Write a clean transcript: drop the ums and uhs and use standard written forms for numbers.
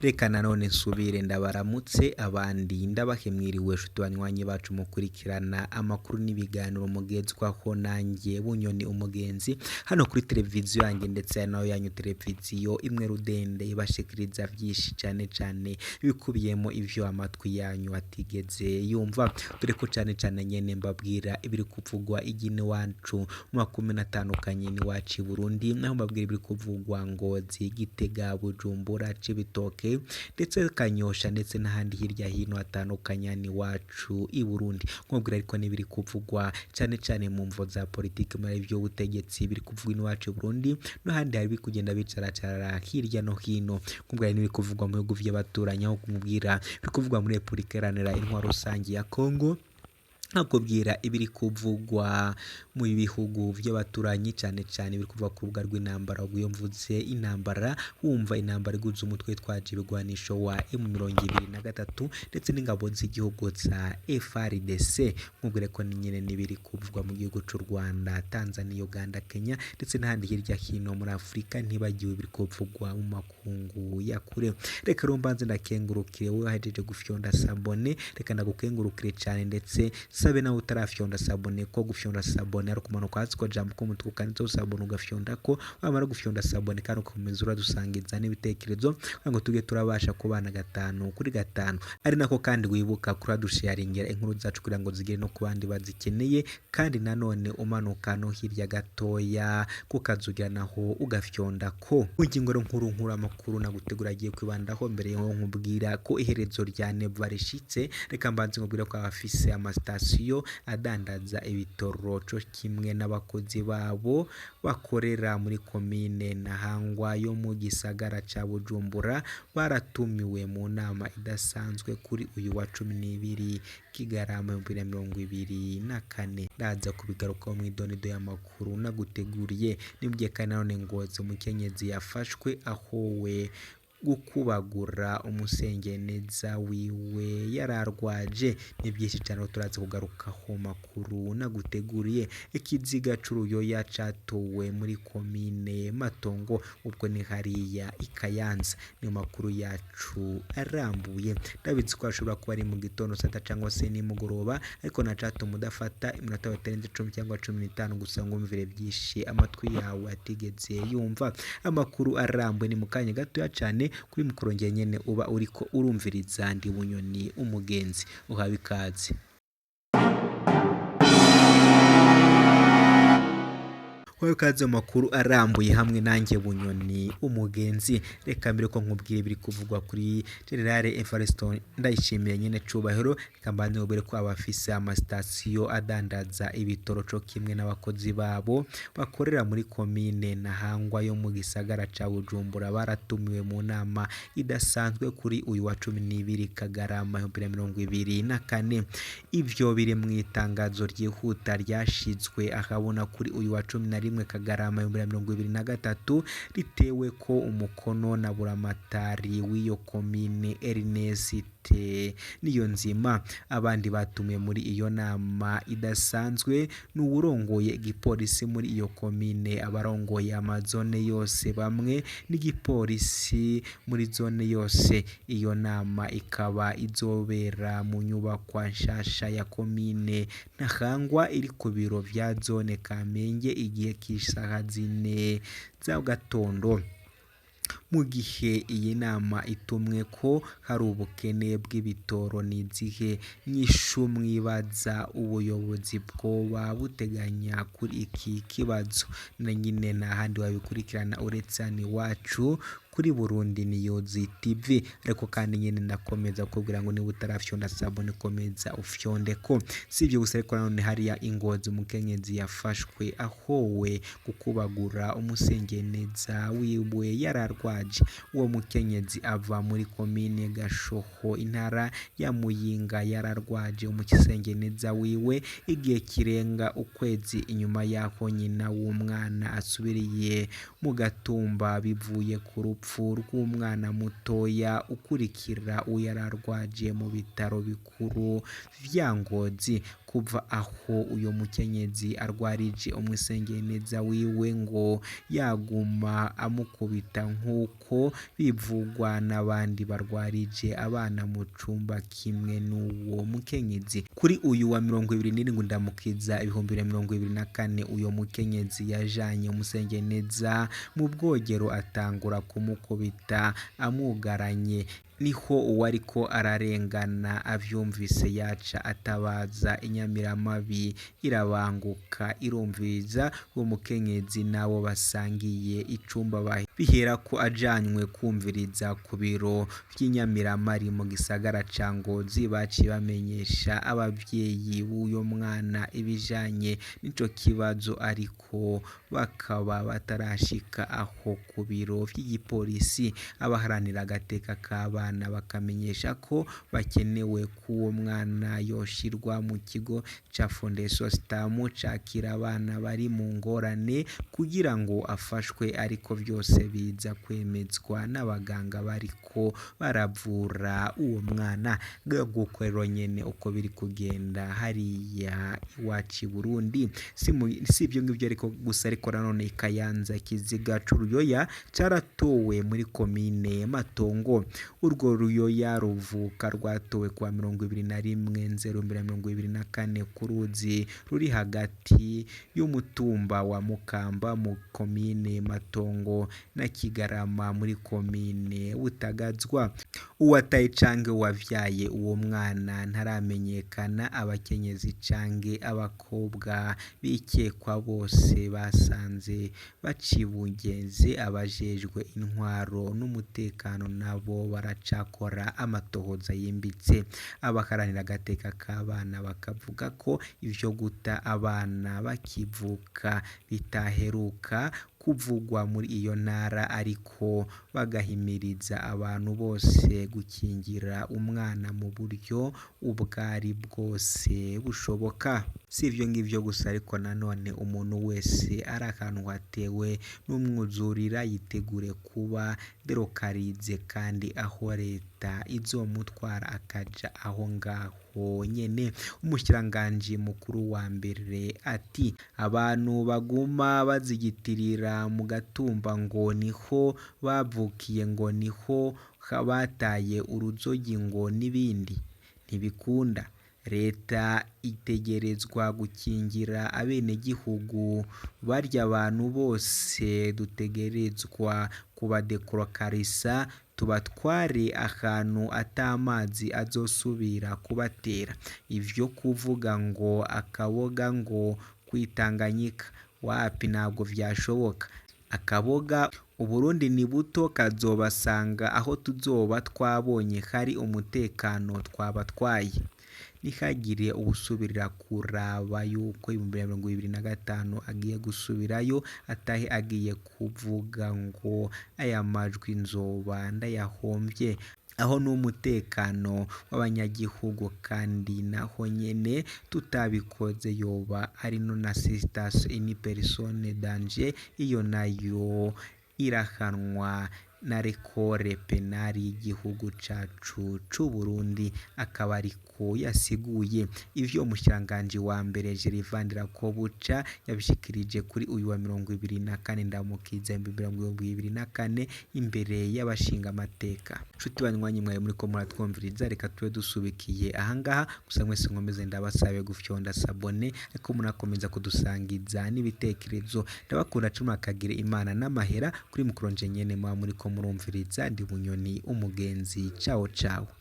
Reka nanone nsubire ndabaramutse abandi ndabahe mwiriwe nshuti banywanyi bacu mukurikirana amakuru n'ibiganiro mugezwaho nanjye Bunyoni umugenzi hano kuri televiziyo yanjye ndetse nayo yanyu televiziyo imwe rudende ibashikiriza vyinshi cane cane bikubiyemo ivyo amatwi yanyu atigeze yumva, dore ko cane cane nyene mbabwira ibiri kuvugwa igine wacu mu makomine atandukanye n'iwacu i Burundi, naho mbabwira ibiri kuvugwa Ngozi, Gitega, Bujumbura, Cibitoke ndetse Kanyosha ndetse n'ahandi hirya hino hatandukanye n'iwacu i Burundi. Nkubwira ariko n'ibiri kuvugwa cane cane mu mvo za politiki muri ivy'ubutegetsi biri kuvugwa iwacu i Burundi n'ahandi hari biri kugenda bicaracara hirya no hino. Nkubwira n'ibiri kuvugwa mu bihugu vy'abaturanyi, aho kumubwira ibiri kuvugwa muri Repubulika Iharanira Intwaro Rusangi ya Kongo, nkakubwira ibiri kuvugwa mu bihugu vy'abaturanyi cane cane ibiri kuvugwa ku rubuga rw'intambara. Ubwo iyo mvuze intambara wumva intambara iguze umutwe witwaje ibigwanisho wa M23 ndetse n'ingabo z'igihugu za FARDC. Nkubwire ko nyene n'ibiri kuvugwa mu gihugu c'u Rwanda, Tanzania, Uganda, Kenya ndetse n'ahandi hirya hino muri Afurika, ntibagiwe ibiri kuvugwa mu makungu ya kure. Reka rero mbanze ndakengurukire wowe wahejeje gufyonda sabone, reka ndagukengurukire cane ndetse sabe nawe utarafyonda sabone ko gufyonda sabone ari ukumanuka hasi kwa jambo k'umutuku kanditseho sabone ugafyondako, wamara gufyonda sabone kandi ugakomeza uradusangiza n'ibitekerezo kugira ngo tujye turabasha kubana gatanu kuri gatanu, ari nako kandi wibuka kuradusharingira inkuru zacu kugira ngo zigere no ku bandi bazikeneye, kandi nanone umanuka no hirya gatoya kukazugira naho ugafyondako. Ingingo rero nkuru nkuru amakuru nagutegura agiye kwibandaho mbere yo nkubwira ko iherezo rya Neva rishitse, reka mbanze nkubwire ko abafise amasitasiyo adandaza ibitoro co kimwe n'abakozi babo bakorera muri komine Ntahangwa yo mu gisagara ca Bujumbura baratumiwe mu nama idasanzwe kuri uyu wa 12 Kigarama 2024. Ndaza kubigarukaho mw'idonido y'amakuru naguteguriye. Nibwiye kandi nanone Ngozi umukenyezi yafashwe ahowe gukubagura umusengeneza wiwe yararwaje. Ni byinshi cane turaza kugarukaho makuru naguteguriye. Ikiziga c'uruyoya catowe muri komine Matongo, ubwo ni hariya i Kayanza. Niyo makuru yacu arambuye. Ndabizi ko ashobora kuba ari mu gitondo sata cangwa se nimugoroba, ariko nacatuma udafata iminota batarenze 10 cyangwa 15 gusa ngo wumvire vyinshi amatwi yawe atigeze yumva. Amakuru arambuye ni mu kanya gatoya cane kuri mikoro njye nyene uba uriko urumviriza ndi Bunyoni umugenzi uhawe ikaze. Uhawe ikaze mu makuru arambuye hamwe nanjye Bunyoni umugenzi. Reka mbere ko nkubwira ibiri kuvugwa kuri General Evariste Ndayishimiye nyene cubahiro, reka mbanze nkubwire ko abafise amasitasiyo adandaza ibitoro co kimwe n'abakozi babo bakorera muri komine Ntahangwa yo mu gisagara ca Bujumbura baratumiwe mu nama idasanzwe kuri uyu wa 12 Kagarama 2024. Ivyo biri mw'itangazo ryihuta ryashizwe ahabona kuri uyu wa 11 Kagarama 2023 ritewe ko umukono na buramatari w'iyo komine Ernest Niyonzima. Abandi batumiwe muri iyo nama idasanzwe ni uwurongoye igipolisi muri iyo komine, abarongoye amazone yose bamwe n'igipolisi muri zone yose. Iyo nama ikaba izobera mu nyubakwa nshasha ya komine Ntahangwa iri ku biro vya zone Kamenge igihe c'isaha 4 za gatondo. Mu gihe iyi nama itumwe ko hari ubukene bw'ibitoro, n'izihe nyishu mwibaza ubuyobozi bwoba buteganya kuri iki kibazo? Na nyine nta handi wabikurikirana uretse hano iwacu kuri Burundi News TV. Ariko kandi nyene ndakomeza kukubwira ngo niba utarafyonda sabone komeza ufyondeko. Si ivyo gusa ariko nanone hariya i Ngozi umukenyezi yafashwe ahowe gukubagura umusengeneza wiwe yararwaje. Uwo mukenyezi ava muri komine Gashoho intara ya Muyinga yararwaje umusengeneza wiwe igihe kirenga ukwezi inyuma yaho nyina w'umwana asubiriye mu gatumba bivuye ku rupfu rw'umwana mutoya ukurikira uwo yararwaje mu bitaro bikuru vya Ngozi. Kuva aho uyo mukenyezi arwarije umusengeneza wiwe ngo yaguma amukubita nk'uko nk'uko bivugwa n'abandi barwarije abana mu cumba kimwe n'uwo mukenyezi. Kuri uyu wa 27 Ndamukiza 2024, uyo mukenyezi yajanye Umusengeneza mu bwogero atangura kumukubita amwugaranye. Niho uwariko ararengana avyumvise yaca atabaza inyamiramabi, irabanguka irumviriza uwo mukenyezi n'abo basangiye icumba, biherako ajanywe kumviriza ku biro vy'inyamiramabi mu gisagara ca Ngozi. Baciye bamenyesha abavyeyi b'uyo mwana ibijanye n'ico kibazo, ariko bakaba batarashika aho ku biro vy'igipolisi. Abaharanira agateka k'abana bakamenyesha ko bakenewe ko uwo mwana yoshirwa mu kigo ca Fondation Stam cakira abana bari mu ngorane kugira ngo afashwe, ariko vyose biza kwemezwa n'abaganga bariko baravura uwo mwana. Nguko rero nyene uko biri kugenda hariya iwacu i Burundi. Si ivyo ngivyo ariko gusa, ariko nanone i Kayanza ikiziga c'uruyoya caratowe muri komine Matongo. Urwo ruyoya ruvuka rwatowe kuwa 21 Nzero 2024 ku ruzi ruri hagati y'umutumba wa Mukamba mu komine Matongo na Kigarama muri komine Butagazwa. Uwataye canke uwavyaye uwo mwana ntaramenyekana. Abakenyezi canke abakobwa bikekwa bose basanze bacibungenze. Abajejwe intwaro n'umutekano nabo baracakora amatohoza yimbitse. Abaharanira agateka k'abana bakavuga ko ivyo guta abana bakivuka bitaheruka kuvugwa muri iyo ntara, ariko bagahimiriza abantu bose gukingira umwana mu buryo ubwari bwose bushoboka. Si ivyo ngivyo gusa, ariko nanone umuntu wese ari ahantu hatewe n'umwuzurira yitegure kuba delokarize, kandi aho leta izomutwara akaja aho ngaho nyene. Umushikiranganji mukuru wa mbere ati: abantu baguma bazigitirira mu gatumba ngo niho bavukiye, ngo niho bataye uruzogi, ngo n'ibindi ntibikunda. Leta itegerezwa gukingira abenegihugu, barya abantu bose dutegerezwa kubadelokarisa tubatware ahantu atamazi azosubira kubatera. Ivyo kuvuga ngo akaboga ngo kwitanganyika wapi, ntabwo vyashoboka. Akaboga Uburundi ni buto, kazobasanga aho tuzoba twabonye hari umutekano twabatwaye. Ntihagire uwusubira kuraba yuko 2025 agiye gusubirayo, atahe agiye kuvuga ngo aya majwi nzoba ndayahomvye. Aho n'umutekano w'abanyagihugu, kandi naho nyene tutabikoze yoba ari non assistance in personne danger, iyo nayo irahanwa na rekore penali y'igihugu cacu c'Uburundi. Akaba ariko yasiguye ivyo umushikiranganji wa mbere Gervais Ndirakobuca yabishikirije kuri uyu wa 24 Ndamukiza 2024 imbere y'abashingamateka. Nshuti banywanyi mwawe muriko muratwumviriza, reka tube dusubikiye ahangaha. Gusa mwese nkomeze ndabasabe gufyonda sabone, ariko munakomeza kudusangiza n'ibitekerezo. Ndabakunda cumi, akagira Imana n'amahera kuri mukronje nyene muba muriko murumviriza. Ndi Bunyoni umugenzi. Ciao ciao.